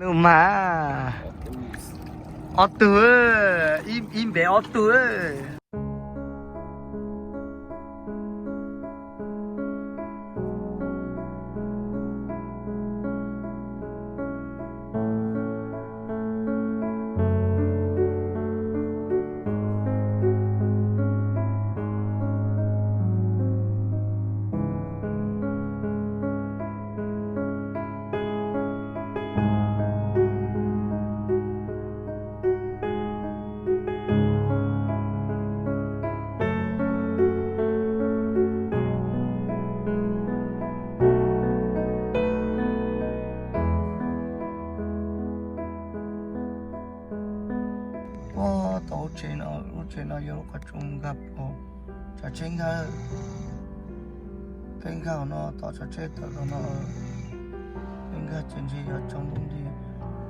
Nws mas ob tug, ib npe ob tug. Ua tau tsev no, lub tsev no yog lub qhov tsua nkag pov, tsav tsheb nkag, peb nkag no tod tsav tsheb tawm los no, peb nkag ces ntshe yog tsaus ntuj nti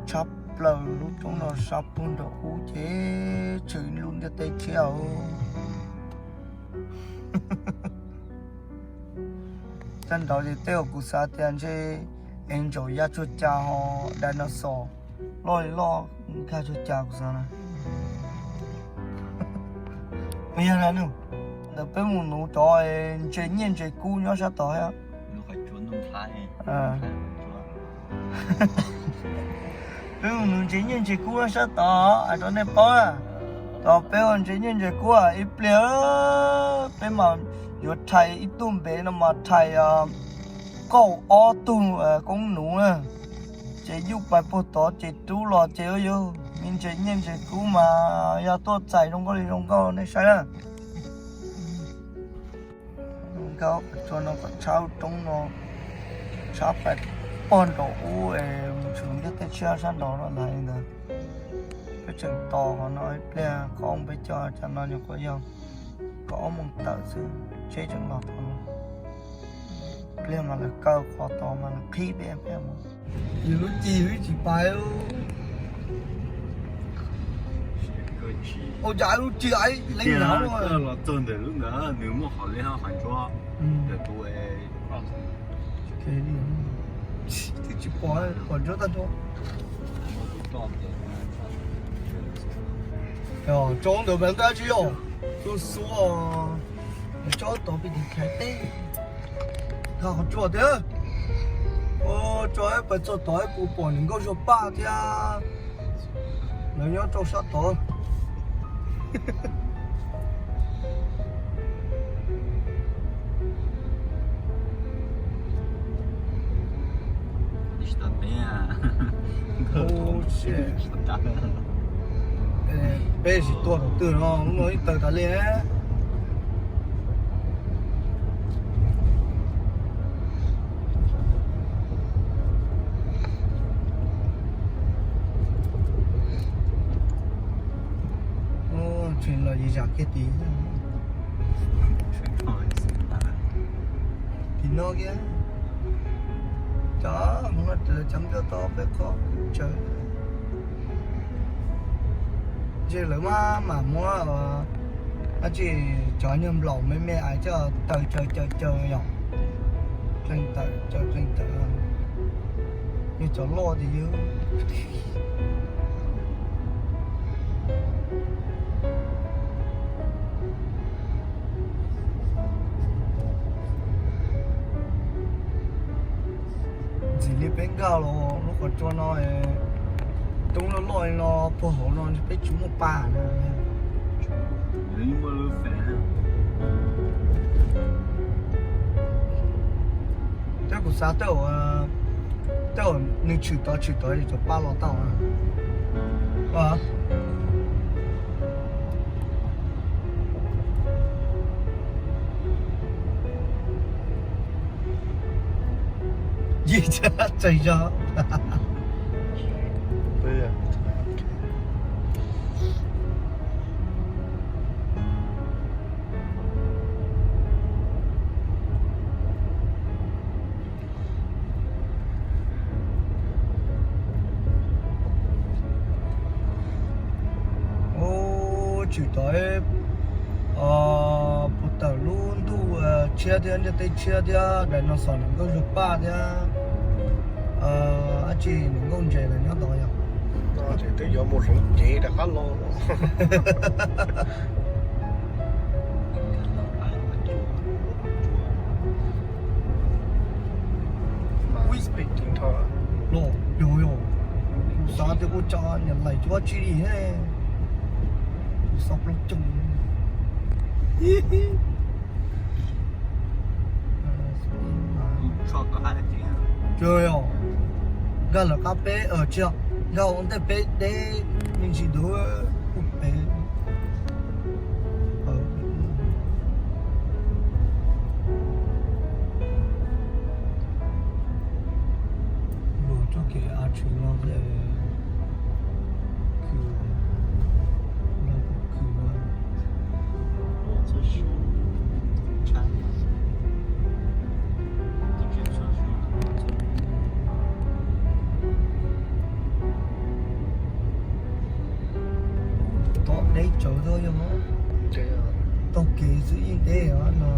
tshaj plaws lub roob no sab puag nraum ub ces tshwm lub ntiaj teb tshiab os. Tag nrho ces tej uas kuv xav tias ntshe es ntsaum ya tsuag cas ho dinosaur loj li loj nkag tsuag cas kuv xav na. Yog ntawd peb mus nuv cov ntses nyiaj ntses kub nyob sab tod thiab. Peb mus nuv ntses nyiaj ntses kub nyob sab tod hais rau nej paub na. Tod peb ua ntses nyiaj ntses kub ib pliag, peb mas yuav rhais ib tug npe no mas rhais kaum ob tug koob nuv na. Ces yuj pais puag tod ces rub los ces ua yog me ntses nyiaj ntses kub mas yog tuaj txais zoo nkauj li zoo nkauj nej saib na. Nkag qhov tsua no kom tshab roob no, tshab pais pog nraum ub es mus tshwm ntiaj teb tshiab sab nraud no lawm li ntawd. Peb tseem tos qhov no ib pliag, qhov peb coj cov no nyuam qhuav yog kaum ob moos tawm xwb, tsheb tseem los tod no. Pliag mas lawv kaw qhov tod mas lawv qhib peb peb mus. Yus lub cim wb tsis pais. Ua cas lub cim leej nyav los txog ntawm lub ntawd nws muaj qhov li hov qhov ntsuab. Twb tsis pom, pom ntsuab tag nrho. Tso ntawm npam ntaj tsis yog, tu xua, tso tod pem tim khaiv teb. Tha qhov tsua tiag. Tso pais txog tod kuv pom niam nkauj Zuag Paj thiab. Lawv nyob rau sab tod. Peb tsis tuaj thaum twg no, lub no ib tawg tas li. Tseem los yim zam kiag tim, tim no kiag. Cov hmoov no raws cov nplooj tau peb qhov kuv tsaws. Ntshe lawv maj mam muab dab tsi cov nyuag nplaum me me ais coj taws caws caws caws yom. Pleeg tawm caws pleeg tawm. Yog cov loj tiag yog. Ntxim li peb nkag los lub qhov tsua no, roob loj loj li no puag hauv no peb tsis muaj pa na. Tab kuv xav tej, tej nws tshwm tod tshwm tod cov pa los tau. Yig txawg zog. Ub, tshwm tod puag tawm lub ntuj tshiab thiab ntiaj teb tshiab thiab dinosaur nam nkauj zug paj thiab. Dab tsi nws nkauj ntses lawm nyob tod yog? No ces twb yuav mus hloov cev rov qab los. Los yog yog, kuv xav tias kuv tso niam lais cuab tsi li he, kuv xav plaub coog. Tsuas yog nkag lawv qab peb tsis, nkag ua ntej peb deb me ntsis dua kuj peb. Luag txoj kev a tshwm no ces kws no kws no. Tod deb tsawv thiab yog, taug kev xwb yeej deb no.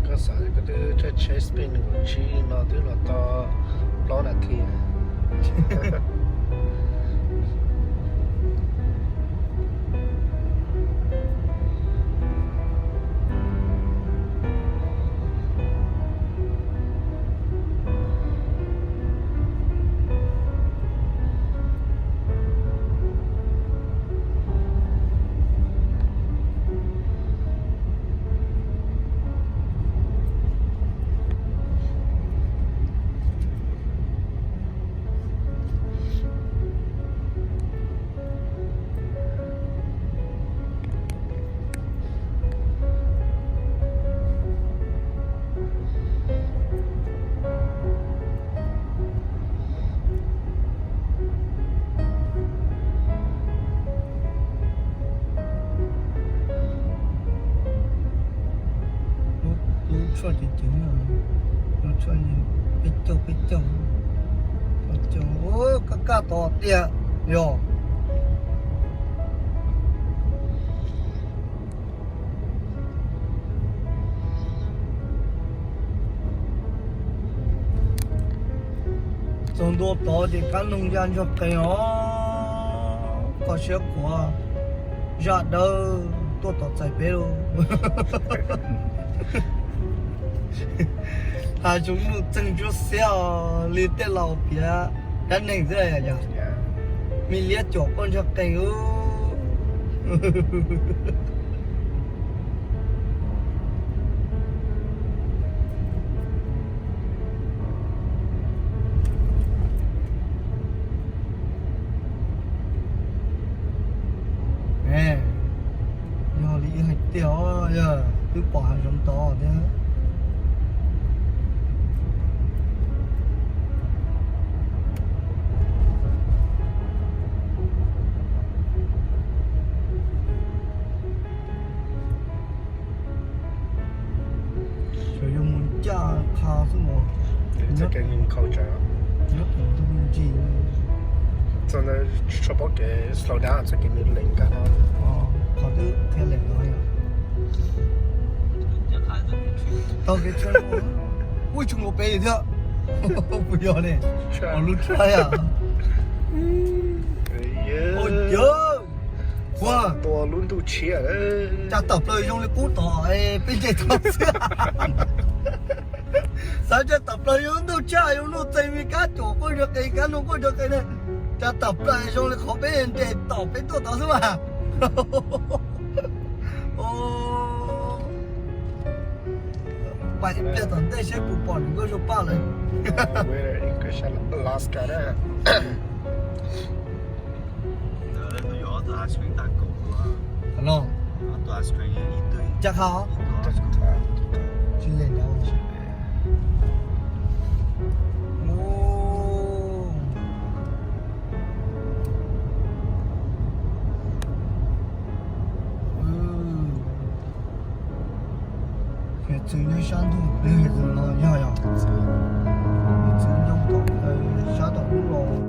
Koj xav koj twb tsheb speed nees nkaum tsib no twb los tau plaub nas this. Lub tshuaj ceev ceev, lub tshuaj peb caug peb caug, kaj kaj tod tiag yog. Txog ntua tod ces kab noog ya ntsuag qees os, koj siab khuav, zaj dawb tuaj tom txais peb lauj. Hav zoov nuj txeeg ntsuab xiab os, li tej laus piav dab neeg xwb yom. Me liab cuam quaj ntsuag qees. Yog li ib hais tiag os, yog twb pom hav zoov tod thiab. Xyov yuav mus ncaj qha xwb os. Nyob tseem ntug ntsis. Txog ntawd tsis tshua paub kev slow down, txoj kev nws lees nkag no. Qhov twb qhia lees no yom. Tau kev tsheb, ua tsis mus pem thiab. Puas yog ne? Ua lub tsheb yom. Ua yog. Ua, tua lub ntuj tshiab. Cas tawm plaws zoo li qub tom peb nce tod xwb. Xav cas tawm plaws zoo ntuj tshaj, zoo nuj txeeg me kab cuam quaj ntsuag qees, kab noog quaj ntsuag qees ne. Cas tawm plaws zoo li qhov peb nce tom peb tuaj tod xwb mas. Pais ib pliag tom ntej seb puas pom lwm nkauj zuag paj lawm. Alaska na. Ntawd tus yuav ob tug ice cream tag kaum no. Tus ice cream ib tug. Cas qha os? Tsis lees ntawd. Hiav txwv nyob sab ntug, hiav txwv no yog yog. Hiav txwv nyob tom sab tom ub los.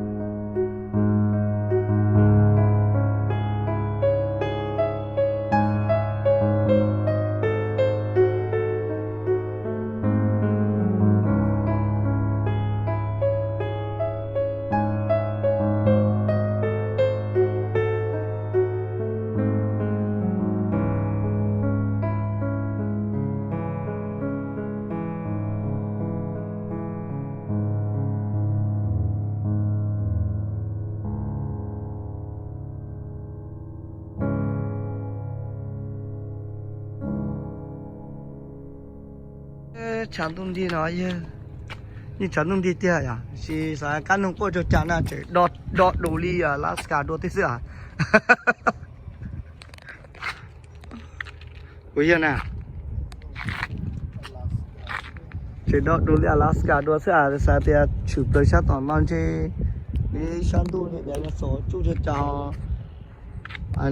Tshav ntuj nti no yog, yeej tshav ntuj nti tiag yom, sis xav kab noog quaj cuag cas na, tseem do do dus li Alaska dua tib xwb as. Kuv yog na, tseem do dus li Alaska dua xwb as, xav tias tshwm plaws sab tom no ntshe sab ntuj li tias los xov tsuj cuag cas.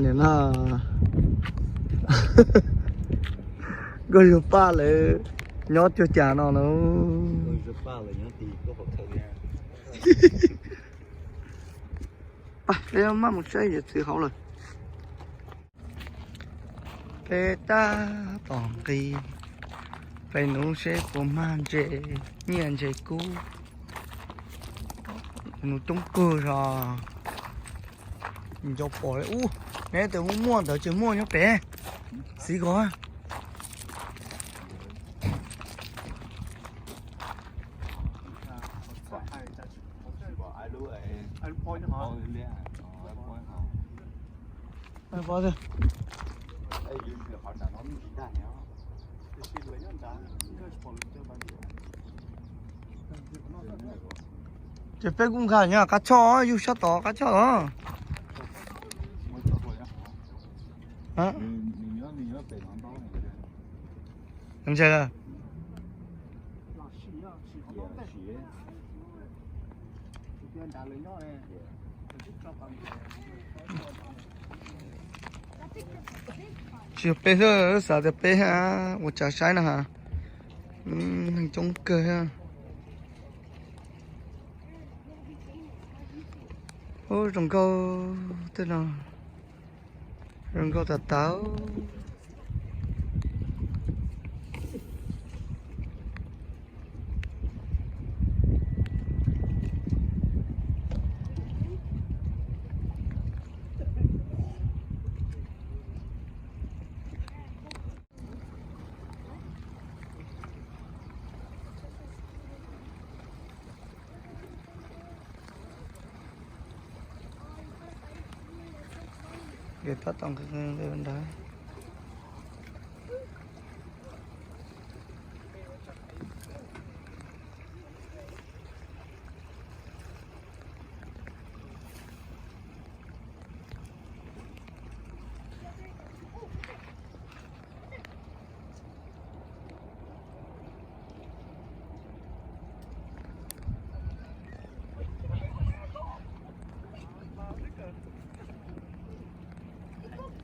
Nim no Nkauj Yug Paj lawv nyob cuag cas no na. Pab peb maj mus saib yawm txwv hauv lawm. Peb tab tom nqis pem nuv seb puas mag ntses, nyiaj ntses kub. Nuv coob kawg zog. Nco pom ub, neb tes muaj muaj ntawd ces muaj nyob pem. Xiv ko. Ces peb kuj nkag nyob qab choj, yug sab tod qab choj os. Ntses. Tsis yog peb xwb, xav tias peb ua tsav saib no ha. Neeg coob kawg. Ub, zoo nkauj tej no, zoo nkauj tas tas. Pab tau nqi nqi nrad.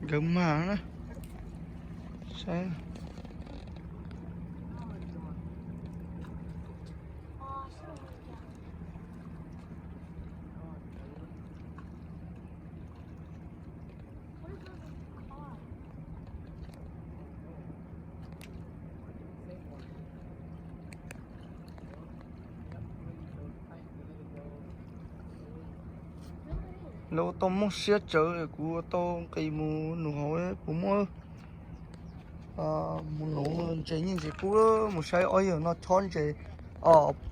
Nkawd mag na. Saib. Lawv ua tau mooj siab tsawv, kuv ua tau nqis mus nuv hauv puas muaj. Mus nuv ntses nyiaj ntses kub, mus saib ob yawg no chob ntses,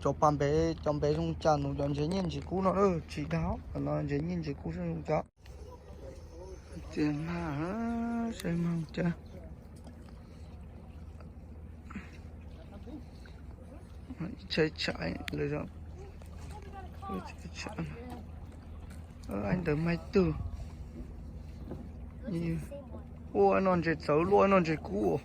cov pas npev, cov npev zoo cas nuv cov ntses nyiaj ntses kub no, tsis dag no ntses nyiaj ntses kub zoo cas. Txias mag, saib mag cas. Ib tsham ib tsham lawm. Ntawd mas ib tug. Ua no ntses txawv, luaj no ntses kub.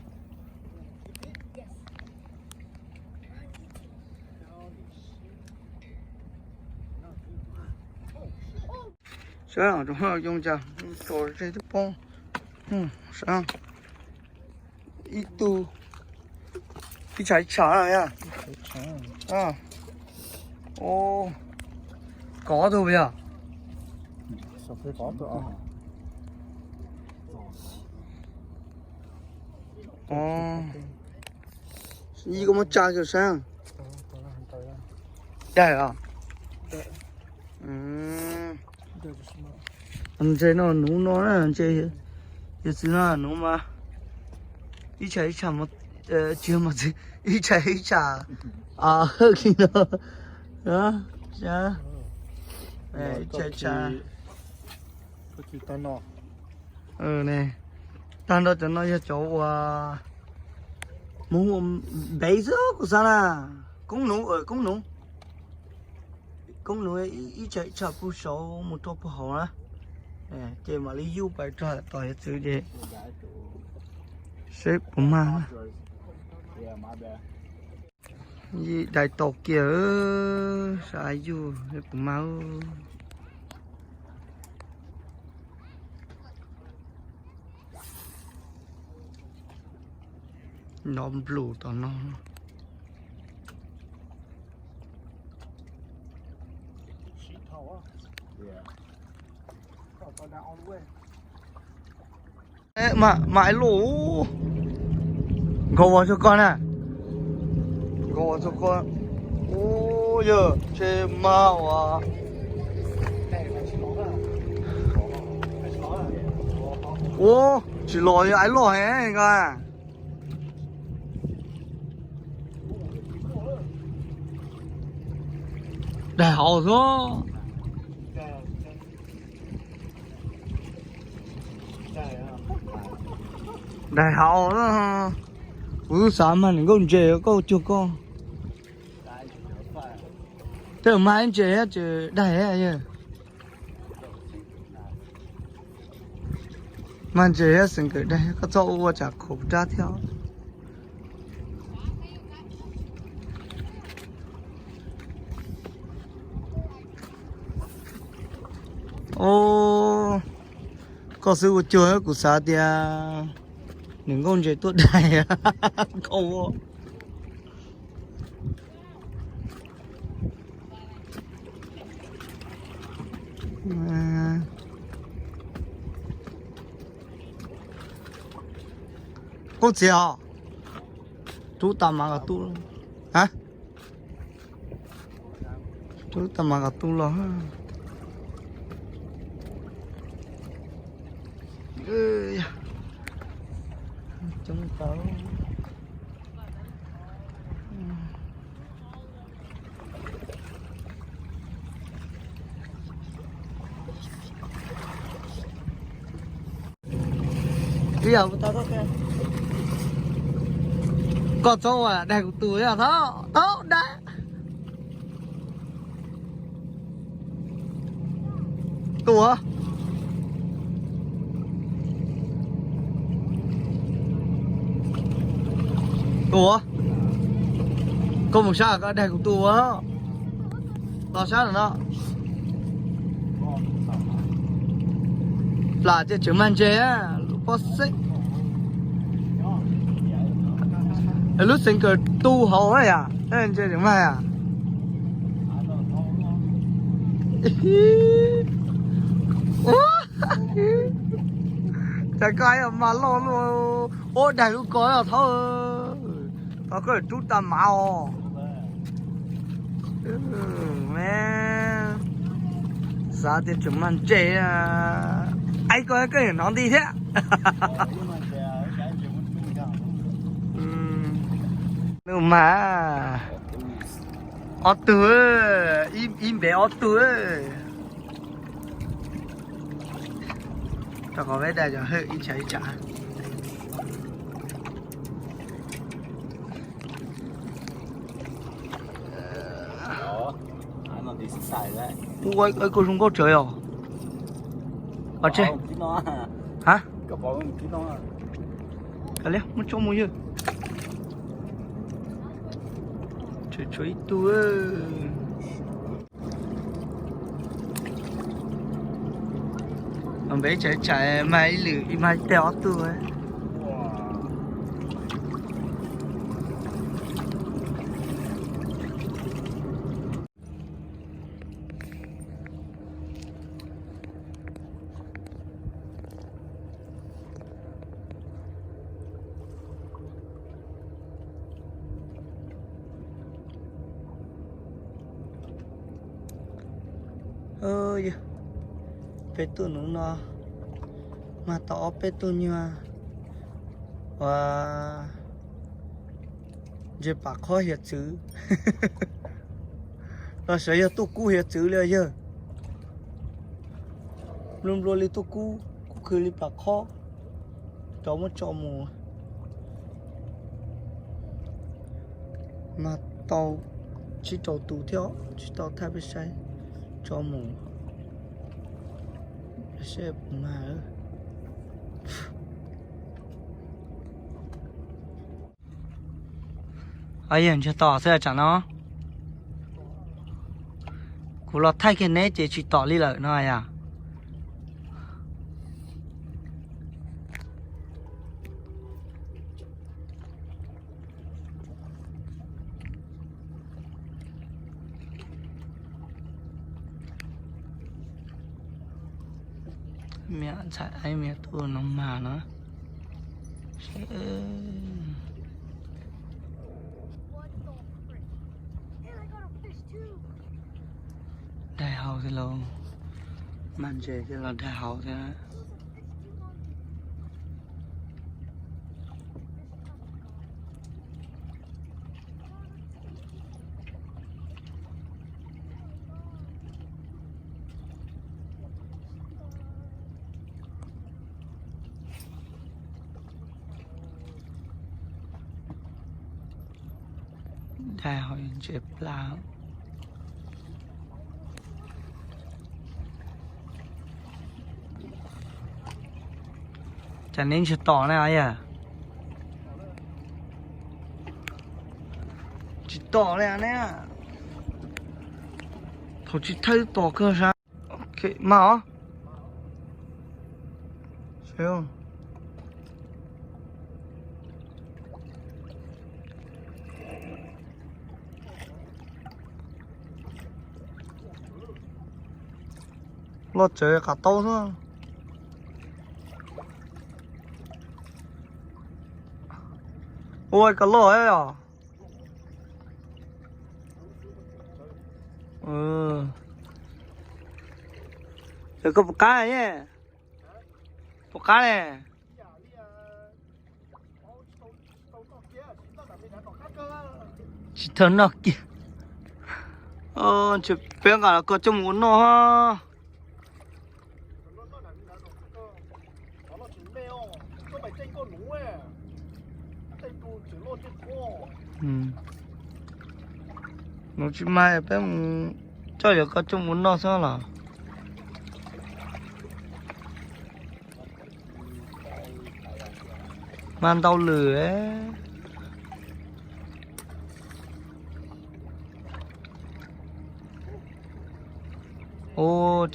Saib zoo cas, tso ze twb poob. Saib ib tug, ib tsham ib tsham na. Kov tug yog. Yij koj muab tsa kiag saib. Daig os. Ntses no nuv no na, ntses yawm txiv no nuv mas ib tsham ib tsham, tsis mas txiv, ib tsham ib tsham hawj li no. Ib tsham ib tsham. Ne, tag nrho cov no yog cov uas Mus ntev xwb kuv xav na. Koob nuv, koob nuv, koob nuv ib tsham pug saud mus rau pug hauv na, ces mam li yuj pais rau tom hiav txwv ces seb puas mag. Dai tau kiag, sab yuj seb puas mag. Nov nplus tom no. Mas aib loj, nkhaus vos txog koj na. Nkhaus vos txog koj. Ub, yog tsheb mag uas, ub, tsis los yog aib loj heev koj. Daig hauv xwb. Daig hauv. Kuv xav mag niam nkauj ntses koj cuag koj. Tej mas ntses ces daig. Mag ntses thiab xeem kawm daig, koj txhob ua tsam khuv rab thiab. Os, koj xwb ua cuag, kuv xav tias nws nkauj ntses tuaj daig koj ua. Qub txiav os. Rub tag mas kom tu, ha, rub tag mas kom tu los. Coob tau. Koj txhob ua daig kuv tus, yog thaub, thaub daig. Tus, tus, koj mus sab koj daig kuv tus ua. Los sab no. Plam ces tseem mag ntses, lub pob xeeb. Lub xeev kawm tu hauv yam, ntses tseem mag yam. Cas koj yuav mag loj luaj, ua daig lub ko los thaub. Thaub koj rub tag mas os. Xav tias tseem mag ntses, aib koj koj hnov nti thiab. Nws mas ob tug, ib npev ob tug. Rau qhov peb daig cov hawm ib tsam ib tsam. Ua koj zoo nkauj tsawv os. Os, tseg. Ha, kav liam, muab tso mus yawg. Tshuav ib tug. Npev tsam tsam mag ib lwm, mag ib teg ob tug. Yog peb tuaj hnub no mag tau ob peb tug nyuag uas ntses pam qhob hiav txwv. Los sawv yog tuaj kub hiav txwv li yawg. Nplua nplua li tuaj kub, kub khwv li pam qhob. Rov muab tso mus. Mag tau tsib rau tus thiab, tsis tau thaij peb saib. Tso mus saib puas mag. Yog ntsiag to xwb tsam no. Kuv los thaij kiag neb ces tsis tom li lawm no yom. Miam ntxhais Aib miam tuaj no mag no. Daig hau thiab lauj, mag ntses thiab los daig hau thiab. Daig hau ntses plab. Cas neb tsis tom ne yom? Tsis tom li ne. Thaum tsis thawj tom kawg sab. Mag os. Loj tsawv qav taub xwb. Ua koj loj os. Ces koj puas qab ne? Puas qab ne? Tsis tau noj kiag. Ntshe peb nqa los koj coj mus ua noj. Nuv tsis mag peb mus coj yuav koj coj mus noj xwb los. Mag ntau lawm. Ub,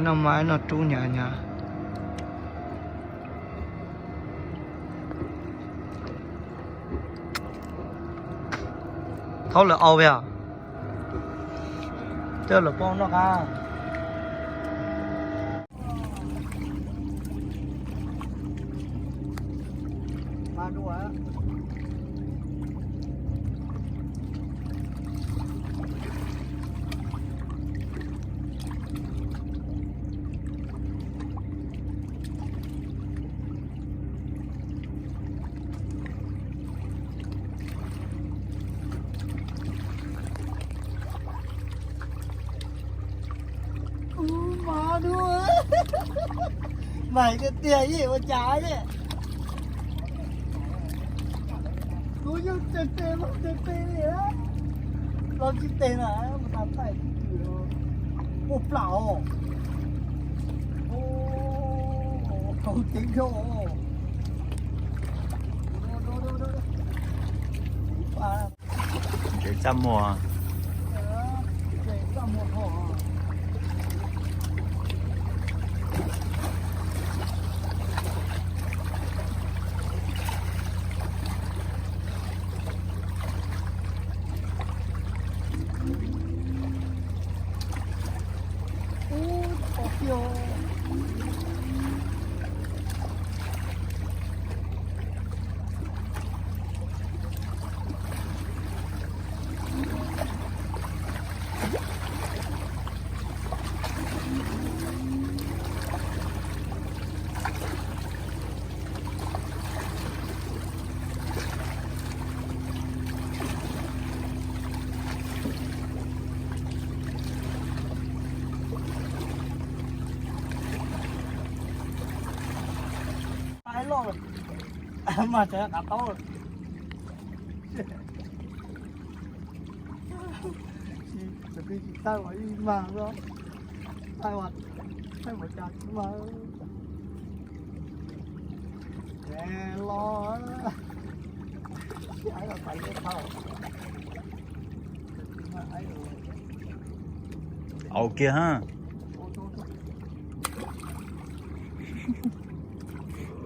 no mas no rub hnyav hnyav. Thaub lawm au yog. Coj lawm poj noj qab. Ub, mas dua, mas tiag tiag ua cas ne. Kuv yeej teg teg los teg teg li, los tsis teg na, mus tau thaij twg, ua plam os. Kaus ceev dhau. Txaj muag. Mas tseem qav taub lawm. Peb tsis tawj ua ib mag, tawj ua, tawj ua cas tsis mag. Los, au kiag ha.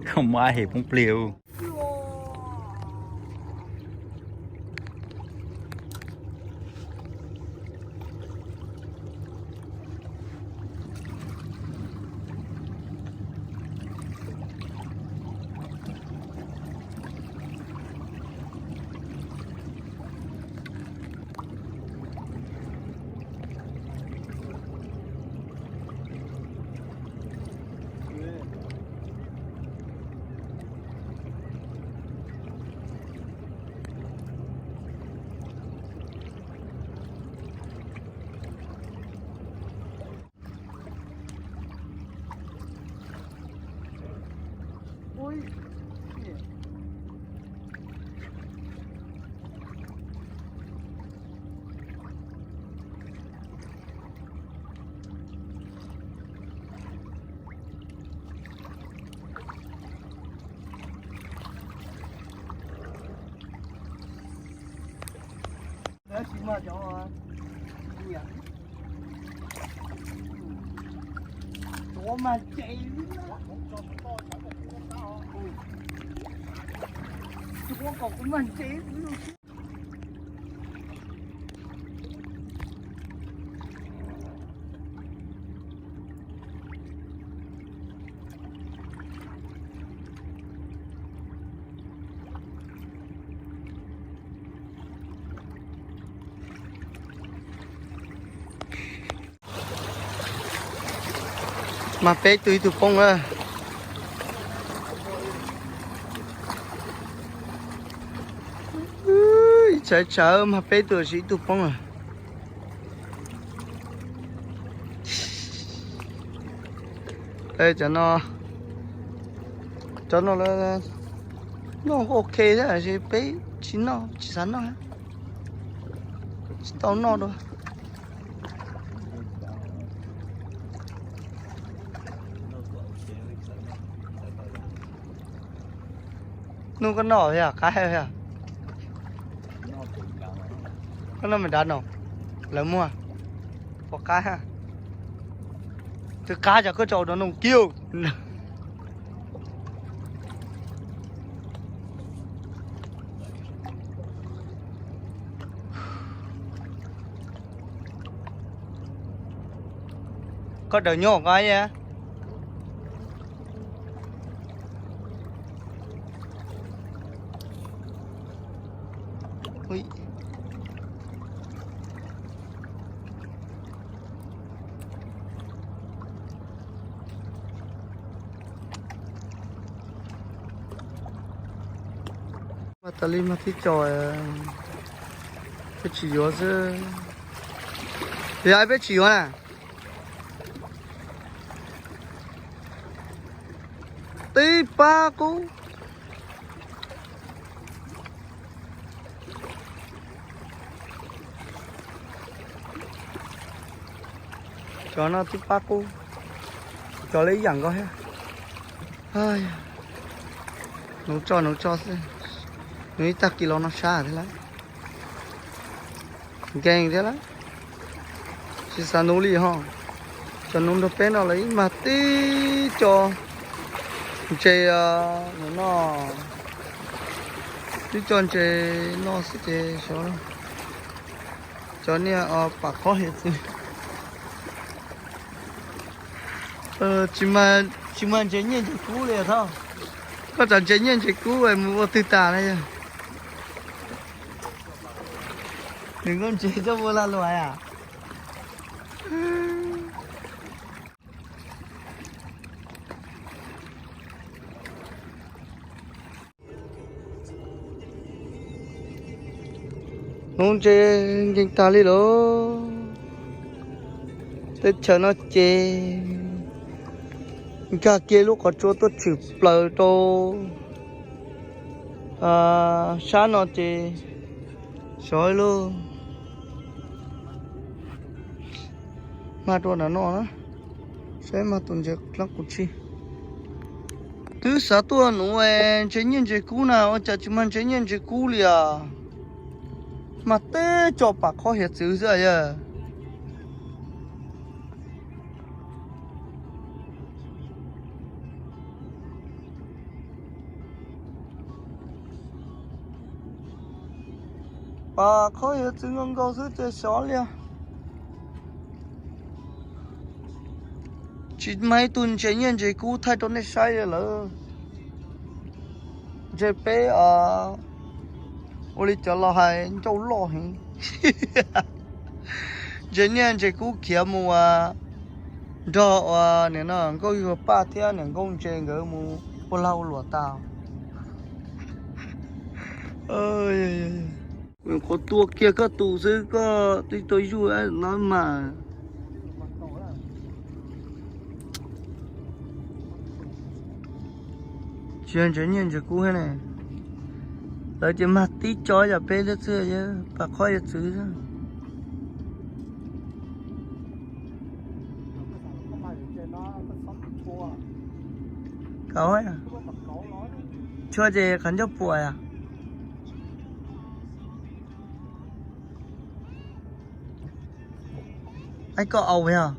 Koj muaj ab hem poob pliag. Mag peb tug ib tug poob lawm. Ib tshav tshav mag peb tug, ib tug poob lawm. Cov no, cov no lawv noj ok thiab, peb tsis noj, tsis xav noj, tsis tau noj dua. Nub, koj noj thiab qab thiab? Koj noj me dav no, lawv muag, ua qab. Twb qab ces koj tso rau noo kiag. Koj daws nyob koj. Mas tas li mas tib co, peb tsis yuav xwb. Yog peb tsis yuav na. Tib pab kub. Cov no tib pab kub, cov li ib yam nkaus thiab. Nuv tso nuv tso xwb, nuv ib tag kis los no sab thiab lawm. Nkees thiab lawm, tsis xav nuv li ho. Cov nuv nrog peb no lawv ib mag tib co ntses, nuv no, tib co ntses no xwb ces xyov cov niag pam qhob hiav txwv. Tsis mag ntses nyiaj ntses kub li thov. Koj tsam ntses nyiaj ntses kub mus ua twg tas na yog? Nws nkauj ntses coj ua lag luam yam. Nuv ntses nkees tag li lawm. Teb chaws no ces nkag kiag lub qhov tsua tuaj tshwm plaws rau sab no ces sov ib lub. Mag rau nram no na, saib mag tus ntses dlaab qus tsi. Twb xav tuaj nuv ntses nyiaj ntses kub na, ua cas tsis mag ntses nyiaj ntses kub li os. Mag teb co pam qhob hiav txwv xwb yog. Pam qhob hiav txwv nkaus nkaus xwb ces xyov li. Tsis mag ib tug ntses nyiaj ntses kub thaij rau nej saib li lawm. Ntses peb ua li cov los hais ncauj loj heev. Ntses nyiaj ntses kub khiav mus ua nrog ua niam no nkauj yuag paj thiab niam nkauj ntses nkawd mus ua lag ua luam tas. Qhuav tua kiag koj tus xwb koj twb tau zuj no mas. Tsis yog ntses nyiaj ntses kub ne, lawv ces mag tib co yam peb thiab xwb, pam qhob hiav txwv. Kauv, tshuaj ces qhov ncauj puas yom? Ib koj au yog?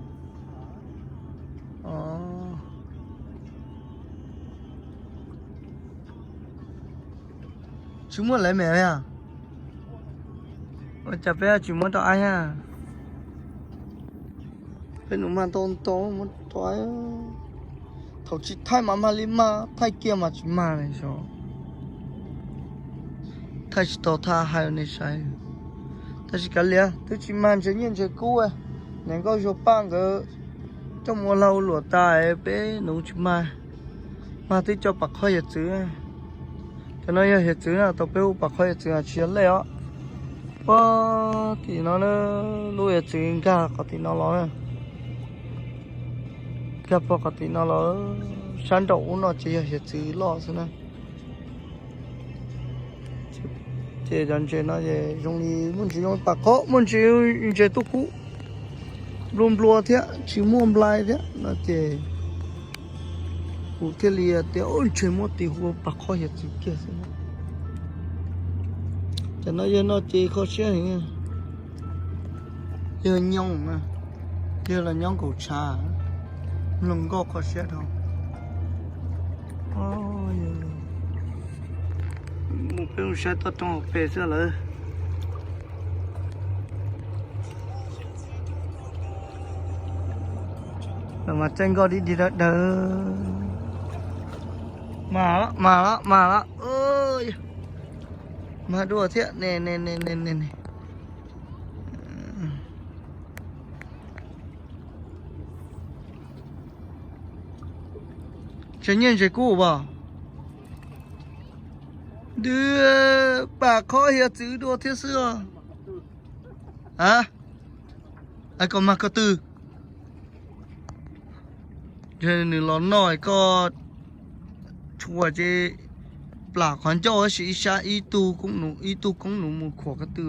Tsis muaj lawv me yog? Ua cas peb tsis muab rau aib? Peb nus mag ntau ntau muab rau aib. Thaum tsis thaij mas mag li mag, thaij kiag mas tsis mag li xyov. Thaij tsis tau thaj hais nej saib. Tab sis kav liam, twb tsis mag ntses nyiaj ntses kub, niam nkauj zuag paj nkawd coj mus ua lag ua luam tas peb nuv tsis mag. Mag twb coj pam qhob hiav txwv. Cov no yog hiav txwv na, tau peb hu pam qhob hiav txwv tsis yog lej os. Puag tim no, lub hiav txwv nkag qhov tim no los, nkag puag qhov tim no los, sab nraum ub no ces yog hiav txwv loj xwb na. Ces cov ntses no ces zoo li muaj ntsis zoo pam qhob, muaj ntsis ntses tub kub nplua nplua thiab tsis muaj nplai thiab no ces kuv thiaj li tias ntshe muab tis hu ua pam qhob hiav txwv kiag xwb. Cov no yog no ces kho siab heev. Yog nyob, yog los nyob nkaum tshav, mloog nkauj kho siab dhau. Mus peb mus saib toj roob hauv pes xwb lawm. Lawv mas txaij nkoj dig dig dawb dawb. Mas los mas los mas los. Mas dua thiab ne ne ne ne ne. Ntses nyiaj ntses kub pom. Twb pam qhob hiav txwv dua thiab xwb os. A, koj mag ko tw. Nws los noj koj tshua ces plam qhov ncauj tab sis ib sab ib tug koob nuv ib tug koob nuv mus khuam ko tw.